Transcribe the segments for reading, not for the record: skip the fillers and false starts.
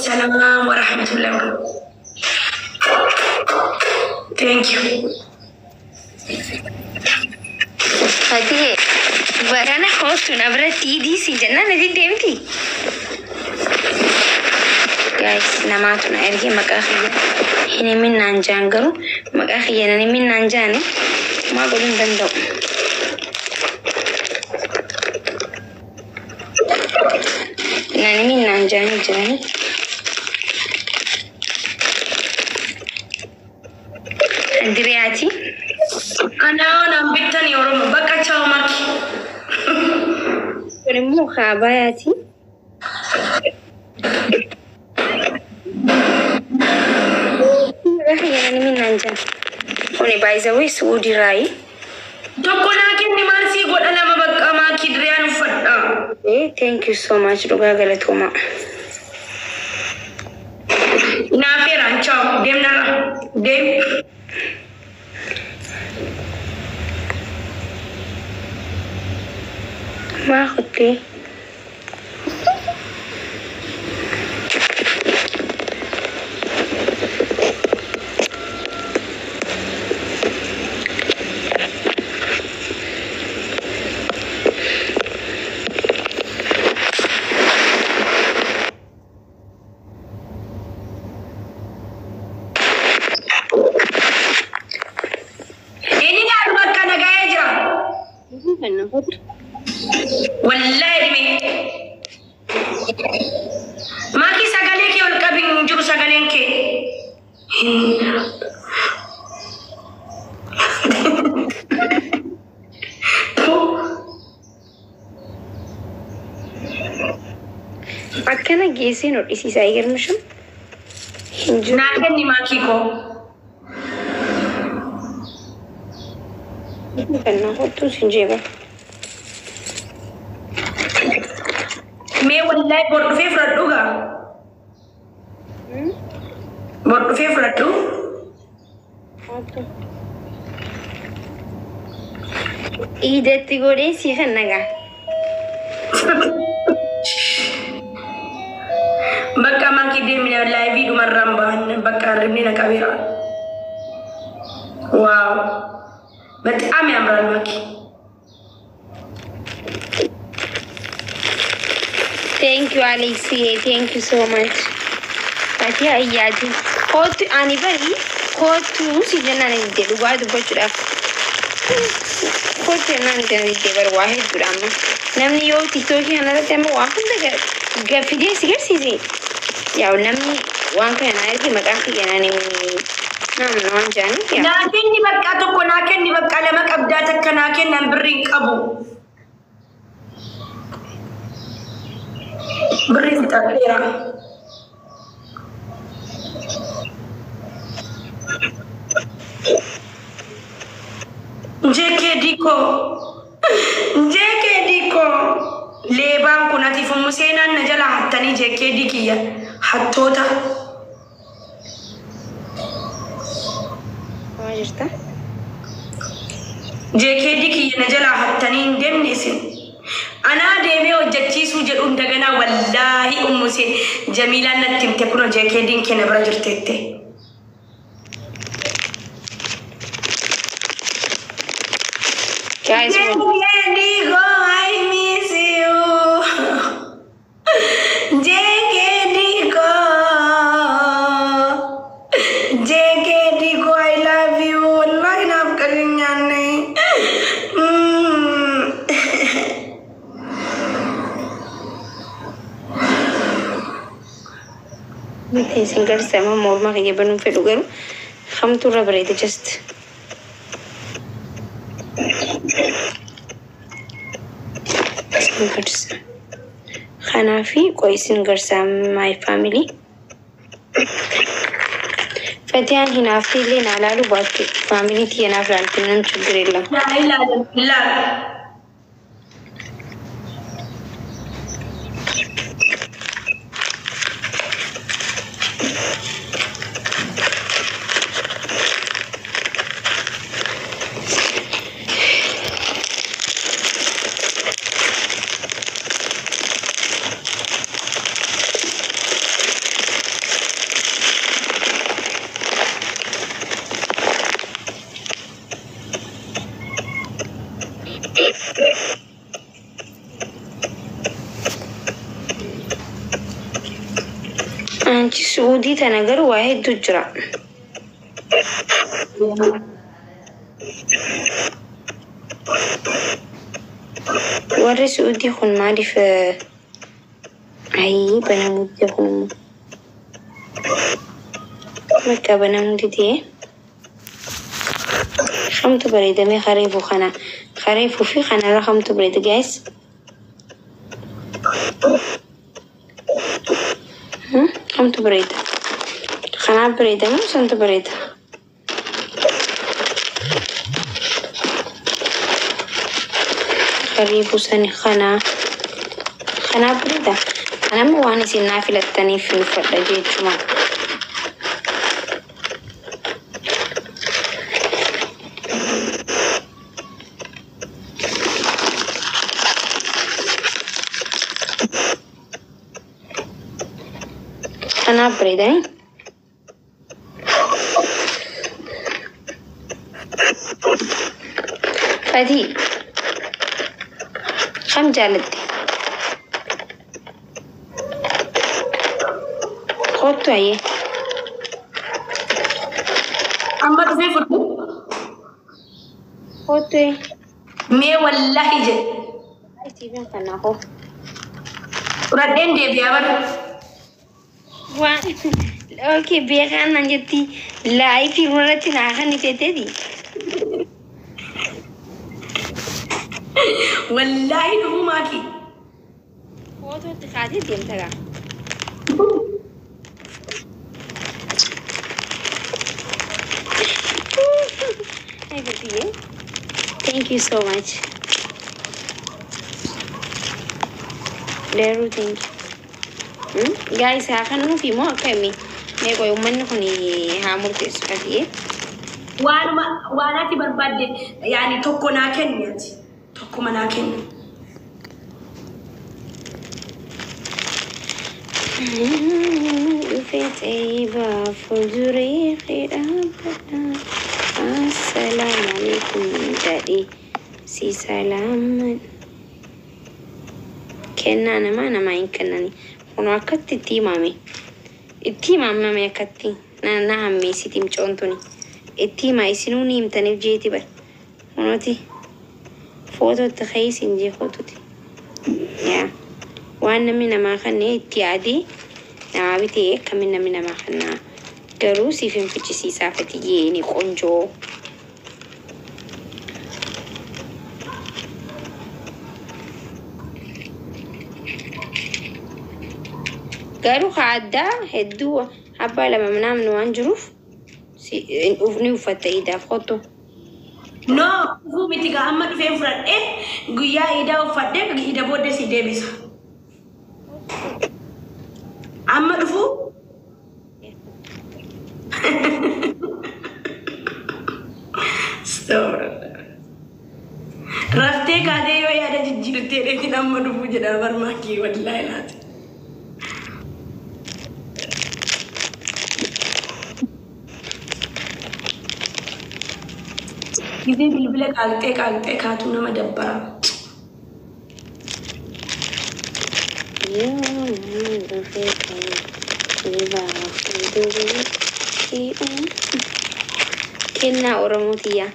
Salaam wa rahmatullahi wa barakatuh. Thank you. Fatihee, barana kootu na biratti iidii si jennaan na diddeemti. Guys, namaatu na ergee maqaa kiyya hin himin naan jaan, garuu maqaa kiyya nan himin naan jaane, maa godhuu hin danda'u. Nan himin naan jaanii jiranii. Diriyaati. Anaa naan bittanii Oromoo bakka chaawu maki. Kun immoo kaabayaati. Maqaa kiyya nan himin naan jaan. Kuni baay'izawee Su'uudii raayi. Tokko naa kenni, maal sii godha, lama bakka maakii diriyaan uffadha. Thank you so much, dhugaa galatoomaa. Naafeeraan chaawu deemnarra deem. Maa kuttee? Inni nyaatu bakka nagahee jira. Wallaahi dhime. Maakii, sagalee kee ol qabi, hin jiru sagaleen kee. Akkana geessee nu dhisiisaa eegalmishum hin jiru. Naa kenni maakii koo. Kennaa kottuus hin jeeban. Mee wallaahi bor dhufee fudhadhu gaa. Bor dhufee fudhadhu. Iidatti godhee sii kan nagaa. Bakka maakii deemne live dhumarraan bahan bakka hirribni na qabeera. Wow, በጣም ያምራል ማኪ። Thank you, Alexie. Thank you so much. Fatiha iyyaati. Kootu ani bari kootu si jennaan didde, dhugaa dubbachuudhaaf. Kootu jennaan didde bari waa hedduudha amma. Namni yoo TikTokii kanarratti amma waa hunda fidee si garsiise. Yaa, namni waan kana naa erge maqaa kiyya naan namni waan jaaniif yaa. Naa kenni bakka tokko, naa kenni bakka lama qabdaa, takka naa kennan, birrii hin qabu. Birrii fixadheera. JKD koo. JKD koo. Leebaan kun ati fummu seenaan na jala hattanii JKD kiyya hattoota. Maa jirta? JKD kiyya na jalaa hattanii hin deemne isin. Anaa deemee hojjechiisuu jedhuun daganaa, wallaahi ummusee Jamiilaan natti himte, kunoo JKD'n kee na bira jirteette. Guys, JKD koo, I miss you. JKD koo. JKD koo, I love you. Wallahi naaf qalin nyaanne. Miti isin garsiisa morma kiyya banuun fedhu, garuu hamtu irra bareeda just. Isin garsiisa. Kanaafi qoy isin garsiisa, my family. Fatiyaan hinaaftee illee naa laaluu baattu family tiyya naaf laalti, ምንም ችግር የለም። Ilaala ilaala. Anchi Suudii tana garuu waa hedduu jira. Warri Suudii kun maaliif ayii banamuu dide kun immoo bakka banamuu didee kamtu bareedamee kareefu kana kareefuu fi kanarra kamtu bareeda guys? Kamtu bareeda? Kanaaf bareeda moo santu bareeda? Kareefuu sani kana kanaaf bareeda. Kanammoo waan isin naa filattaniif hin uffadha jechuma. Kanaaf bareedanii? Fatii kam jaalatte? Kottu ayyee. Amma dhufee fudhu. Kottu. Mee wallaahi jedhe. Siifin kana hoo. Fudhadheen deebi'aa bara. Waan okay beekaan naan jetti laayifii irratti naa kan teeteeti. Wallaahi dhufuu maaki. Footootti kaatee deemta gaa. Ay Fatiyee. Thank you so much. Daruu thank you. Guys haa kan nuufi moo akkami? Mee qoy uummanni kun haa murteessu Fatiyee. Waanuma waan ati barbaadde yaani tokko naa kenni ati. Tokkuma naa kenni. Dhufee xayyibaa fuulduree kee dhaabbadha. Assalaamu alaikum jedhi si salaaman. Kennaa namaa namaa hin kennani. Kun akkatti itti himame. Itti himamame akkatti. Na hammeessiti mucoon tuni. Itti himaa isinuu ni himtaniif jeeti bar. Kunooti footootti ka'ii siin jee footooti. Yaa waan namni namaa kenne itti yaadee namaa bitee akkamiin namni namaa kennaa. Garuu siif hin fichisiisaa Fatiyyee ni qonjoo. Garuu haa addaa hedduu abbaa lama namni waan jiruuf ni uffatta iidaaf kottu. No, dhufuu miti gaa amma dhufeen fudhadhee guyyaa iidaa uffadhee iida booddee si deebisa. Amma dhufuu. Raftee kaatee yoo yaada jijjiirtee dheetiin amma dhufuu jedha barmaakii wallaahi laata. Gisee bilbila qaaqxee qaaqxee kaatuu nama dabbara. Yoo dhufee xayyibaa fuulduree kennaa Oromoo tiyyaa.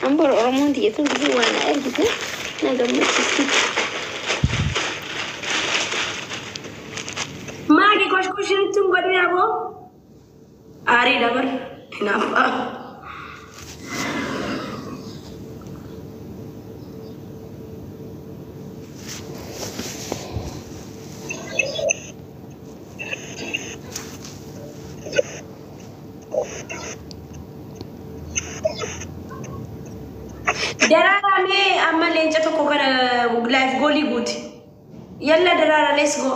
Ambor Oromoon tiyya tun gisee waan na ergite na gammachiisti. Maaki koshkoshinitti hin godhin aboo. Aarii dabar hinaaffaa. Daraaraa mee amma leenca tokko kana life goalii guuti. Yalla Daraara, let's go.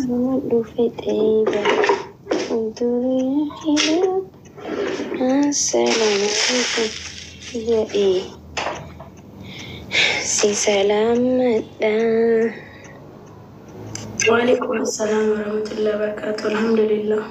Dhufe xeeba. Assalaamu alaikum jedhee si salaamadha. Waalaikum assalam warahmatullahi wabarakatuh. Alhamdulillah.